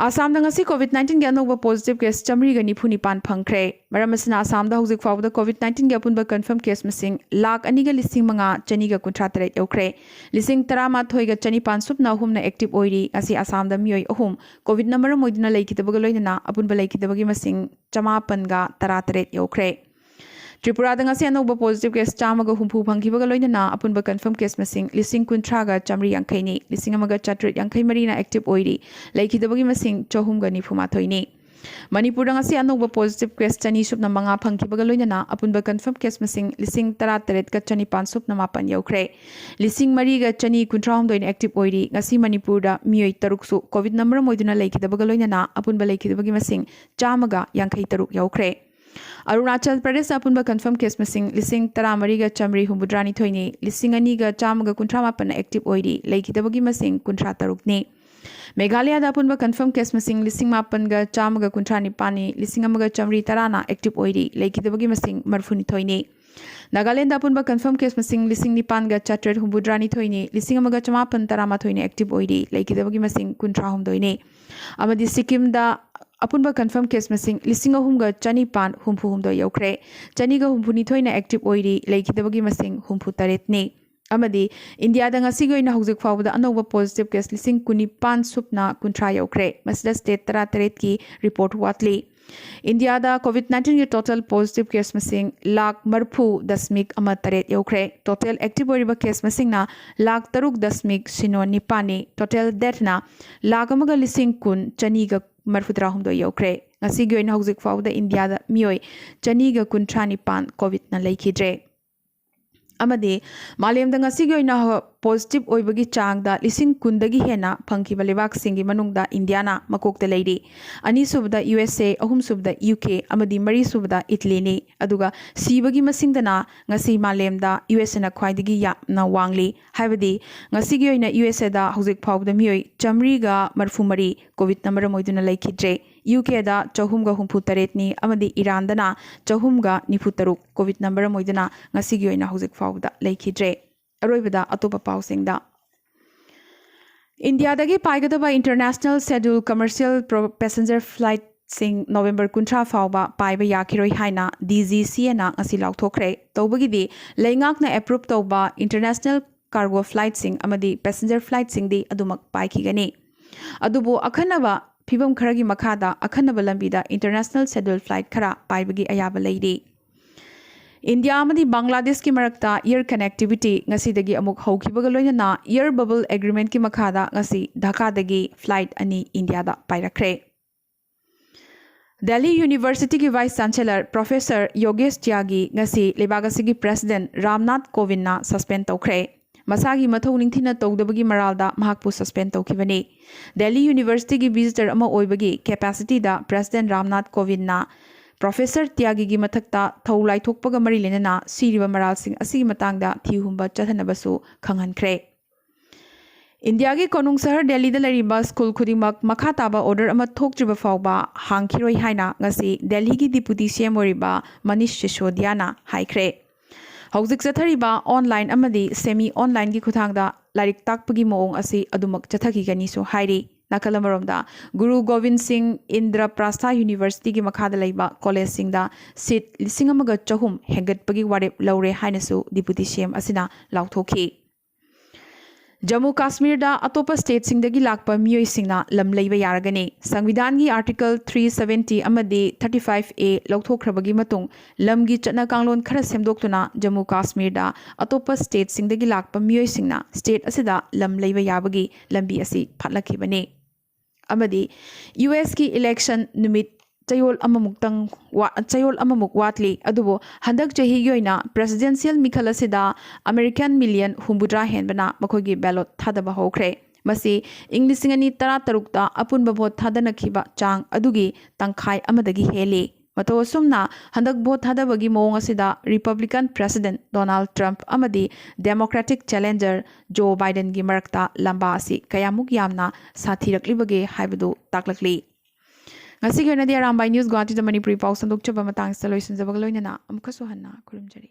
ꯑꯁꯥꯝꯗ ꯉꯁꯤ ꯀꯣꯚꯤꯗ ꯅꯥꯏꯟꯇꯤꯟꯒꯤ ꯑꯅꯧꯕ ꯄꯣꯖꯤꯇꯤꯚ ꯀꯦꯁ ꯆꯥꯃꯔꯤꯒ ꯅꯤꯐꯨ ꯅꯤꯄꯥꯟ ꯐꯪꯈ꯭ꯔꯦ꯫ ꯃꯔꯝ ꯑꯁꯤꯅ ꯑꯁꯥꯝꯗ ꯍꯧꯖꯤꯛ ꯐꯥꯎꯕꯗ ꯀꯣꯚꯤꯗ ꯅꯥꯏꯟꯇꯤꯟꯒꯤ ꯑꯄꯨꯟꯕ ꯀꯟꯐꯔꯝ ꯀꯦꯁ ꯃꯁꯤꯡ ꯂꯥꯈ ꯑꯅꯤꯒ ꯂꯤꯁꯤꯡ ꯃꯉꯥ ꯆꯅꯤꯒ ꯀꯨꯟꯊ꯭ꯔꯥ ꯇꯔꯦꯠ ꯌꯧꯈ꯭ꯔꯦ꯫ ꯂꯤꯁꯤꯡ ꯇꯔꯥꯃꯥꯊꯣꯏꯒ ꯆꯅꯤꯄꯥꯟ ꯁꯨꯞꯅ ꯑꯍꯨꯝꯅ ꯑꯦꯛꯇꯤꯚ ꯑꯣꯏꯔꯤ꯫ ꯉꯁꯤ ꯑꯁꯥꯝꯗ ꯃꯤꯑꯣꯏ ꯑꯍꯨꯝ ꯀꯣꯚꯤꯗꯅ ꯃꯔꯝ ꯑꯣꯏꯗꯨꯅ ꯂꯩꯈꯤꯗꯕꯒ ꯂꯣꯏꯅꯅ ꯑꯄꯨꯟꯕ ꯂꯩꯈꯤꯗꯕꯒꯤ ꯃꯁꯤꯡ ꯆꯃꯥꯄꯟꯒ ꯇꯔꯥꯇꯔꯦꯠ ꯌꯧꯈ꯭ꯔꯦ꯫ ꯇ꯭ꯔꯤꯄꯨꯔꯥꯗ ꯉꯁꯤ ꯑꯅꯧꯕ ꯄꯣꯖꯤꯇꯤꯚ ꯀꯦꯁ ꯆꯥꯝꯃꯒ ꯍꯨꯝꯐꯨ ꯐꯪꯈꯤꯕꯒ ꯂꯣꯏꯅꯅ ꯑꯄꯨꯟꯕ ꯀꯟꯐꯔꯝ ꯀꯦꯁ ꯃꯁꯤꯡ ꯂꯤꯁꯤꯡ ꯀꯨꯟꯊ꯭ꯔꯥꯒ ꯆꯥꯃꯔꯤ ꯌꯥꯡꯈꯩꯅꯤ꯫ ꯂꯤꯁꯤꯡ ꯑꯃꯒ ꯆꯥꯇ꯭ꯔꯦꯠ ꯌꯥꯡꯈꯩ ꯃꯔꯤꯅ ꯑꯦꯛꯇꯤꯚ ꯑꯣꯏꯔꯤ꯫ ꯂꯩꯈꯤꯗꯕꯒꯤ ꯃꯁꯤꯡ ꯆꯍꯨꯝꯒ ꯅꯤꯐꯨ ꯃꯥꯊꯣꯏꯅꯤ꯫ ꯃꯅꯤꯄꯨꯔꯗ ꯉꯁꯤ ꯑꯅꯧꯕ positive case ꯆꯅꯤ ꯁꯨꯞꯅ ꯃꯉꯥ ꯐꯪꯈꯤꯕꯒ ꯂꯣꯏꯅꯅ ꯑꯄꯨꯟꯕ confirm case ꯃꯁꯤꯡ ꯂꯤꯁꯤꯡ ꯇꯔꯥ ꯇꯔꯦꯠꯀ ꯆꯅꯤꯄꯥꯟ ꯁꯨꯞꯅ ꯃꯥꯄꯟ ꯌꯧꯈ꯭ꯔꯦ꯫ ꯂꯤꯁꯤꯡ ꯃꯔꯤꯒ ꯆꯅꯤ ꯀꯨꯟꯊ꯭ꯔꯥ ꯍꯨꯝꯗꯣꯏꯅ active ꯑꯣꯏꯔꯤ꯫ ꯉꯁꯤ ꯃꯅꯤꯄꯨꯔꯗ ꯃꯤꯑꯣꯏ ꯇꯔꯨꯛꯁꯨ COVIDꯅ ꯃꯔꯝ ꯑꯣꯏꯗꯨꯅ ꯂꯩꯈꯤꯗꯕꯒ ꯂꯣꯏꯅꯅ ꯑꯄꯨꯟꯕ ꯂꯩꯈꯤꯗꯕꯒꯤ ꯃꯁꯤꯡ ꯆꯥꯝꯃꯒ ꯌꯥꯡꯈꯩ ꯇꯔꯨꯛ ꯌꯧꯈ꯭ꯔꯦ꯫ ꯑꯔꯨꯅꯥꯆꯜ ꯄ꯭ꯔꯗꯦꯁꯇ ꯑꯄꯨꯟꯕ confirm case ꯃꯁꯤꯡ ꯂꯤꯁꯤꯡ ꯇꯔꯥꯃꯔꯤꯒ ꯆꯥꯃꯔꯤ ꯍꯨꯝꯐꯨꯇꯔꯥꯅꯤꯊꯣꯏꯅꯤ, ꯂꯤꯁꯤꯡ ꯑꯅꯤꯒ ꯆꯥꯝꯃꯒ ꯀꯨꯟꯊ꯭ꯔꯥ ꯃꯥꯄꯟꯅ active ꯑꯣꯏꯔꯤ, ꯂꯩꯈꯤꯗꯕꯒꯤ ꯃꯁꯤꯡ ꯀꯨꯟꯊ꯭ꯔꯥ ꯇꯔꯨꯛꯅꯤ꯫ ꯃꯦꯘꯥꯂꯌꯥꯗ ꯑꯄꯨꯟꯕ confirm case ꯃꯁꯤꯡ ꯂꯤꯁꯤꯡ ꯃꯥꯄꯟꯒ ꯆꯥꯝꯃꯒ ꯀꯨꯟꯊ꯭ꯔꯥ ꯅꯤꯄꯥꯟꯅꯤ, ꯂꯤꯁꯤꯡ ꯑꯃꯒ ꯆꯥꯃꯔꯤ ꯇꯔꯥꯅ active ꯑꯣꯏꯔꯤ, ꯂꯩꯈꯤꯗꯕꯒꯤ ꯃꯁꯤꯡ ꯃꯔꯤꯐꯨꯅꯤꯊꯣꯏꯅꯤ꯫ ꯅꯥꯒꯥꯂꯦꯟꯗ ꯑꯄꯨꯟꯕ confirm case ꯃꯁꯤꯡ ꯂꯤꯁꯤꯡ ꯅꯤꯄꯥꯟꯒ ꯆꯥꯇ꯭ꯔꯦꯠ ꯍꯨꯝꯐꯨꯇꯔꯥꯅꯤꯊꯣꯏꯅꯤ, ꯂꯤꯁꯤꯡ ꯑꯃꯒ ꯆꯃꯥꯄꯟ ꯇꯔꯥꯃꯥꯊꯣꯏꯅ active ꯑꯣꯏꯔꯤ, ꯂꯩꯈꯤꯗꯕꯒꯤ ꯃꯁꯤꯡ ꯀꯨꯟꯊ꯭ꯔꯥꯍꯨꯝꯗꯣꯏꯅꯤ꯫ ꯑꯃꯗꯤ ꯁꯤꯛꯀꯤꯝꯗ ꯑꯄꯨꯟꯕ confirm case ꯃꯁꯤꯡ ꯂꯤꯁꯤꯡ ꯑꯍꯨꯝꯒ ꯆꯅꯤꯄꯥꯟ ꯍꯨꯝꯐꯨꯍꯨꯝꯗꯣꯏ ꯌꯧꯈ꯭ꯔꯦ꯫ ꯆꯅꯤꯒ ꯍꯨꯝꯐꯨꯅꯤꯊꯣꯏꯅ active ꯑꯣꯏꯔꯤ, ꯂꯩꯈꯤꯗꯕꯒꯤ ꯃꯁꯤꯡ ꯍꯨꯝꯐꯨꯇꯔꯦꯠꯅꯤ꯫ ꯑꯃꯗꯤ ꯏꯟꯗꯤꯌꯥꯗ ꯉꯁꯤꯒꯤ ꯑꯣꯏꯅ ꯍꯧꯖꯤꯛ ꯐꯥꯎꯕꯗ ꯑꯅꯧꯕ positive case ꯂꯤꯁꯤꯡ ꯀꯨꯟꯅꯤꯄꯥꯟ ꯁꯨꯞꯅ ꯀꯨꯟꯊ꯭ꯔꯥ ꯌꯧꯈ꯭ꯔꯦ꯫ ꯃꯁꯤꯗ state ꯇꯔꯥꯇꯔꯦꯠꯀꯤ report ꯋꯥꯠꯂꯤ꯫ ꯏꯟꯗꯤꯌꯥꯗ COVID nineteenꯒꯤ total positive case ꯃꯁꯤꯡ ꯂꯥꯈ ꯃꯔꯤꯐꯨ ꯗꯁꯃꯤꯛ ꯑꯃ ꯇꯔꯦꯠ ꯌꯧꯈ꯭ꯔꯦ꯫ Total active ꯑꯣꯏꯔꯤꯕ case ꯃꯁꯤꯡꯅ ꯂꯥꯈ ꯇꯔꯨꯛ ꯗꯁꯃꯤꯛ ꯁꯤꯅꯣ ꯅꯤꯄꯥꯟꯅꯤ꯫ Total deathꯅ ꯂꯥꯈ ꯑꯃꯒ ꯂꯤꯁꯤꯡ ꯀꯨꯟ ꯆꯅꯤꯒ ꯃꯔꯤꯐꯨꯇꯔꯥꯍꯨꯝꯗꯣꯏ ꯌꯧꯈ꯭ꯔꯦ꯫ ꯉꯁꯤꯒꯤ ꯑꯣꯏꯅ ꯍꯧꯖꯤꯛ ꯐꯥꯎꯕꯗ ꯏꯟꯗꯤꯌꯥꯗ ꯃꯤꯑꯣꯏ ꯆꯅꯤꯒ ꯀꯨꯟꯊ꯭ꯔꯥ ꯅꯤꯄꯥꯟ COVIDꯅ ꯂꯩꯈꯤꯗ꯭ꯔꯦ꯫ ꯑꯃꯗꯤ ꯃꯥꯂꯦꯝꯗ ꯉꯁꯤꯒꯤ ꯑꯣꯏꯅ positive ꯑꯣꯏꯕꯒꯤ ꯆꯥꯡꯗ ꯂꯤꯁꯤꯡ ꯀꯨꯟꯗꯒꯤ ꯍꯦꯟꯅ ꯐꯪꯈꯤꯕ ꯂꯩꯕꯥꯛꯁꯤꯡꯒꯤ ꯃꯅꯨꯡꯗ ꯏꯟꯗꯤꯌꯥꯅ ꯃꯀꯣꯛꯇ ꯂꯩꯔꯤ꯫ ꯑꯅꯤꯁꯨꯕꯗ USA, ꯑꯍꯨꯝꯁꯨꯕꯗ UK, ꯑꯃꯗꯤ ꯃꯔꯤꯁꯨꯕꯗ ꯏꯇꯂꯤꯅꯤ꯫ ꯑꯗꯨꯒ ꯁꯤꯕꯒꯤ ꯃꯁꯤꯡꯗꯅ ꯉꯁꯤ ꯃꯥꯂꯦꯝꯗ USAꯅ ꯈ꯭ꯋꯥꯏꯗꯒꯤ ꯌꯥꯝꯅ ꯋꯥꯡꯂꯤ꯫ ꯍꯥꯏꯕꯗꯤ ꯉꯁꯤꯒꯤ ꯑꯣꯏꯅ USAꯗ ꯍꯧꯖꯤꯛ ꯐꯥꯎꯕꯗ ꯃꯤꯑꯣꯏ ꯆꯥꯃꯔꯤꯒ ꯃꯔꯤꯐꯨ ꯃꯔꯤ COVIDꯅ ꯃꯔꯝ ꯑꯣꯏꯗꯨꯅ ꯂꯩꯈꯤꯗ꯭ꯔꯦ꯫ UKꯗ ꯆꯍꯨꯝꯒ ꯍꯨꯝꯐꯨ ꯇꯔꯦꯠꯅꯤ, ꯑꯃꯗꯤ ꯏꯔꯥꯟꯗꯅ ꯆꯍꯨꯝꯒ ꯅꯤꯐꯨ ꯇꯔꯨꯛ COVIDꯅ ꯃꯔꯝ ꯑꯣꯏꯗꯨꯅ ꯉꯁꯤꯒꯤ ꯑꯣꯏꯅ ꯍꯧꯖꯤꯛ ꯐꯥꯎꯕꯗ ꯂꯩꯈꯤꯗ꯭ꯔꯦ꯫ ꯑꯔꯣꯏꯕꯗ ꯑꯇꯣꯞꯄ ꯄꯥꯎꯁꯤꯡꯗ꯫ ꯏꯟꯗꯤꯌꯥꯗꯒꯤ ꯄꯥꯏꯒꯗꯕ international schedule commercial pro-, passenger flightꯁꯤꯡ November ꯀꯨꯟꯊ꯭ꯔꯥ ꯐꯥꯎꯕ ꯄꯥꯏꯕ ꯌꯥꯈꯤꯔꯣꯏ ꯍꯥꯏꯅ DGCAꯅ ꯉꯁꯤ ꯂꯥꯎꯊꯣꯛꯈ꯭ꯔꯦ꯫ ꯇꯧꯕꯒꯤꯗꯤ ꯂꯩꯉꯥꯛꯅ approve ꯇꯧꯕ international cargo flightꯁꯤꯡ ꯑꯃꯗꯤ passenger flightꯁꯤꯡꯗꯤ ꯑꯗꯨꯃꯛ ꯄꯥꯏꯈꯤꯒꯅꯤ꯫ ꯑꯗꯨꯕꯨ ꯑꯈꯟꯅꯕ ꯐꯤꯚꯝ ꯈꯔꯒꯤ ꯃꯈꯥꯗ ꯑꯈꯟꯅꯕ ꯂꯝꯕꯤꯗ international schedule flight ꯈꯔ ꯄꯥꯏꯕꯒꯤ ꯑꯌꯥꯕ ꯂꯩꯔꯤ꯫ ꯏꯟꯗꯤꯌꯥ ꯑꯃꯗꯤ ꯕꯪꯒ꯭ꯂꯥꯗꯦꯁꯀꯤ ꯃꯔꯛꯇ air connectivity ꯉꯁꯤꯗꯒꯤ ꯑꯃꯨꯛ ꯍꯧꯈꯤꯕꯒ ꯂꯣꯏꯅꯅ air bubble agreementꯀꯤ ꯃꯈꯥꯗ ꯉꯁꯤ ꯙꯥꯀꯥꯗꯒꯤ flight ꯑꯅꯤ ꯏꯟꯗꯤꯌꯥꯗ ꯄꯥꯏꯔꯛꯈ꯭ꯔꯦ꯫ ꯗꯦꯜꯂꯤ ꯌꯨꯅꯤꯚꯔꯁꯤꯇꯤꯒꯤ ꯚꯥꯏꯁ ꯆꯥꯟꯁꯦꯂꯔ ꯄ꯭ꯔꯣꯐꯦꯁꯔ ꯌꯣꯒꯦꯁ ꯇ꯭ꯌꯥꯒꯤ ꯉꯁꯤ ꯂꯩꯕꯥꯛ ꯑꯁꯤꯒꯤ ꯄ꯭ꯔꯦꯁꯤꯗꯦꯟꯠ ꯔꯥꯝꯅꯥꯊ ꯀꯣꯕꯤꯟꯗꯅ ꯁꯁꯄꯦꯟ ꯇꯧꯈ꯭ꯔꯦ꯫ ꯃꯁꯥꯒꯤ ꯃꯊꯧ ꯅꯤꯡꯊꯤꯅ ꯇꯧꯗꯕꯒꯤ ꯃꯔꯥꯜꯗ ꯃꯍꯥꯛꯄꯨ ꯁꯁꯄꯦꯟ ꯇꯧꯈꯤꯕꯅꯤ꯫ ꯗꯦꯜꯂꯤ ꯌꯨꯅꯤꯚꯔꯁꯤꯇꯤꯒꯤ ꯚꯤꯖꯤꯇꯔ ꯑꯃ ꯑꯣꯏꯕꯒꯤ ꯀꯦꯄꯥꯁꯤꯇꯤꯗ ꯄ꯭ꯔꯦꯁꯤꯗꯦꯟꯠ ꯔꯥꯝꯅꯥꯊ ꯀꯣꯕꯤꯟꯗꯅ ꯄ꯭ꯔꯣꯐꯦꯁꯔ ꯇ꯭ꯌꯥꯒꯤꯒꯤ ꯃꯊꯛꯇ ꯊꯧ ꯂꯥꯏꯊꯣꯛꯄꯒ ꯃꯔꯤ ꯂꯩꯅꯅ ꯁꯤꯔꯤꯕ ꯃꯔꯥꯜꯁꯤꯡ ꯑꯁꯤꯒꯤ ꯃꯇꯥꯡꯗ ꯊꯤꯍꯨꯝꯕ ꯆꯠꯊꯅꯕꯁꯨ ꯈꯪꯍꯟꯈ꯭ꯔꯦ꯫ ꯏꯟꯗꯤꯌꯥꯒꯤ ꯀꯣꯅꯨꯡ ꯁꯍꯔ ꯗꯦꯜꯂꯤꯗ ꯂꯩꯔꯤꯕ ꯁ꯭ꯀꯨꯜ ꯈꯨꯗꯤꯡꯃꯛ ꯃꯈꯥ ꯇꯥꯕ ꯑꯣꯔꯗꯔ ꯑꯃ ꯊꯣꯛꯇ꯭ꯔꯤꯕ ꯐꯥꯎꯕ ꯍꯥꯡꯈꯤꯔꯣꯏ ꯍꯥꯏꯅ ꯉꯁꯤ ꯗꯦꯜꯂꯤꯒꯤ ꯗꯤꯄꯨꯇꯤ ꯁꯤ ꯑꯦꯝ ꯑꯣꯏꯔꯤꯕ ꯃꯅꯤꯁ ꯁꯤꯁꯣꯗꯤꯌꯥꯅ ꯍꯥꯏꯈ꯭ꯔꯦ꯫ ꯍꯧꯖꯤꯛ ꯆꯠꯊꯔꯤꯕ ꯑꯣꯟꯂꯥꯏꯟ ꯑꯃꯗꯤ ꯁꯦꯃꯤ ꯑꯣꯟꯂꯥꯏꯟꯒꯤ ꯈꯨꯠꯊꯥꯡꯗ ꯂꯥꯏꯔꯤꯛ ꯇꯥꯛꯄꯒꯤ ꯃꯑꯣꯡ ꯑꯁꯤ ꯑꯗꯨꯃꯛ ꯆꯠꯊꯈꯤꯒꯅꯤꯁꯨ ꯍꯥꯏꯔꯤ꯫ ꯅꯥꯀꯜ ꯑꯃꯔꯣꯝꯗ, ꯒꯨꯔꯨ ꯒꯣꯕꯤꯟ ꯁꯤꯡ ꯏꯟꯗ꯭ꯔꯄ꯭ꯔꯥꯁꯊꯥ ꯌꯨꯅꯤꯚꯔꯁꯤꯇꯤꯒꯤ ꯃꯈꯥꯗ ꯂꯩꯕ ꯀꯣꯂꯦꯖꯁꯤꯡꯗ ꯁꯤꯠ ꯂꯤꯁꯤꯡ ꯑꯃꯒ ꯆꯍꯨꯝ ꯍꯦꯟꯒꯠꯄꯒꯤ ꯋꯥꯔꯦꯞ ꯂꯧꯔꯦ ꯍꯥꯏꯅꯁꯨ ꯗꯤꯄꯨꯇꯤ ꯁꯤ ꯑꯦꯝ ꯑꯁꯤꯅ ꯂꯥꯎꯊꯣꯛꯈꯤ꯫ ꯖꯝꯃꯨ ꯀꯥꯁꯃꯤꯔꯗ ꯑꯇꯣꯞꯄ ꯁ꯭ꯇꯦꯠꯁꯤꯡꯗꯒꯤ ꯂꯥꯛꯄ ꯃꯤꯑꯣꯏꯁꯤꯡꯅ ꯂꯝ ꯂꯩꯕ ꯌꯥꯔꯒꯅꯤ꯫ ꯁꯪꯕꯤꯙꯥꯟꯒꯤ ꯑꯥꯔꯇꯤꯀꯜ ꯊ꯭ꯔꯤ ꯁꯚꯦꯟꯇꯤ ꯑꯃꯗꯤ ꯊꯥꯔꯇꯤ ꯐꯥꯏꯚ ꯑꯦ ꯂꯧꯊꯣꯛꯈ꯭ꯔꯕꯒꯤ ꯃꯇꯨꯡ, ꯂꯝꯒꯤ ꯆꯠꯅ ꯀꯥꯡꯂꯣꯟ ꯈꯔ ꯁꯦꯝꯗꯣꯛꯇꯨꯅ ꯖꯝꯃꯨ ꯀꯥꯁꯃꯤꯔꯗ ꯑꯇꯣꯞꯄ ꯁ꯭ꯇꯦꯠꯁꯤꯡꯗꯒꯤ ꯂꯥꯛꯄ ꯃꯤꯑꯣꯏꯁꯤꯡꯅ ꯁ꯭ꯇꯦꯠ ꯑꯁꯤꯗ ꯂꯝ ꯂꯩꯕ ꯌꯥꯕꯒꯤ ꯂꯝꯕꯤ ꯑꯁꯤ ꯐꯥꯠꯂꯛꯈꯤꯕꯅꯤ꯫ ꯑꯃꯗꯤ ꯌꯨ ꯑꯦꯁꯀꯤ ꯏꯂꯦꯛꯁꯟ ꯅꯨꯃꯤꯠ ꯆꯌꯣꯜ ꯑꯃꯃꯨꯛꯇꯪ ꯋꯥ-, ꯆꯌꯣꯜ ꯑꯃꯃꯨꯛ ꯋꯥꯠꯂꯤ꯫ ꯑꯗꯨꯕꯨ ꯍꯟꯗꯛ ꯆꯍꯤꯒꯤ ꯑꯣꯏꯅ ꯄ꯭ꯔꯦꯁꯤꯗꯦꯟꯁꯤꯌꯦꯜ ꯃꯤꯈꯜ ꯑꯁꯤꯗ ꯑꯃꯦꯔꯤꯀꯥꯟ ꯃꯤꯂꯤꯌꯟ ꯍꯨꯝꯐꯨꯇꯔꯥ ꯍꯦꯟꯕꯅ ꯃꯈꯣꯏꯒꯤ ꯕꯦꯂꯣꯠ ꯊꯥꯗꯕ ꯍꯧꯈ꯭ꯔꯦ꯫ ꯃꯁꯤ ꯏꯪ ꯂꯤꯁꯤꯡ ꯑꯅꯤ ꯇꯔꯥꯇꯔꯨꯛꯇ ꯑꯄꯨꯟꯕ ꯚꯣꯠ ꯊꯥꯗꯅꯈꯤꯕ ꯆꯥꯡ ꯑꯗꯨꯒꯤ ꯇꯪꯈꯥꯏ ꯑꯃꯗꯒꯤ ꯍꯦꯜꯂꯤ꯫ ꯃꯇꯧ ꯑꯁꯨꯝꯅ, ꯍꯟꯗꯛ ꯚꯣꯠ ꯊꯥꯗꯕꯒꯤ ꯃꯑꯣꯡ ꯑꯁꯤꯗ ꯔꯤꯄꯕ꯭ꯂꯤꯀꯥꯟ ꯄ꯭ꯔꯦꯁꯤꯗꯦꯟꯠ ꯗꯣꯅꯥꯜꯗ ꯇ꯭ꯔꯝꯞ ꯑꯃꯗꯤ ꯗꯦꯃꯣꯀ꯭ꯔꯦꯇꯤꯛ ꯆꯦꯂꯦꯟꯖꯔ ꯖꯣ ꯕꯥꯏꯗꯦꯟꯒꯤ ꯃꯔꯛꯇ ꯂꯝꯕꯥ ꯑꯁꯤ ꯀꯌꯥꯃꯨꯛ ꯌꯥꯝꯅ ꯁꯥꯊꯤꯔꯛꯂꯤꯕꯒꯦ ꯍꯥꯏꯕꯗꯨ ꯇꯥꯛꯂꯛꯂꯤ꯫ ꯉꯁꯤꯒꯤ ꯑꯣꯏꯅꯗꯤ ꯑꯔꯥꯝꯕꯥꯏ ꯅ꯭ꯌꯨꯁ ꯒꯨꯋꯥꯍꯥꯇꯤꯗ ꯃꯅꯤꯄꯨꯔꯤ ꯄꯥꯎ ꯁꯟꯗꯣꯛꯆꯕ ꯃꯇꯥꯡꯁꯤꯗ ꯂꯣꯏꯁꯤꯟꯖꯕꯒ ꯂꯣꯏꯅꯅ ꯑꯃꯨꯛꯀꯁꯨ ꯍꯟꯅ ꯈꯨꯔꯨꯝꯖꯔꯤ꯫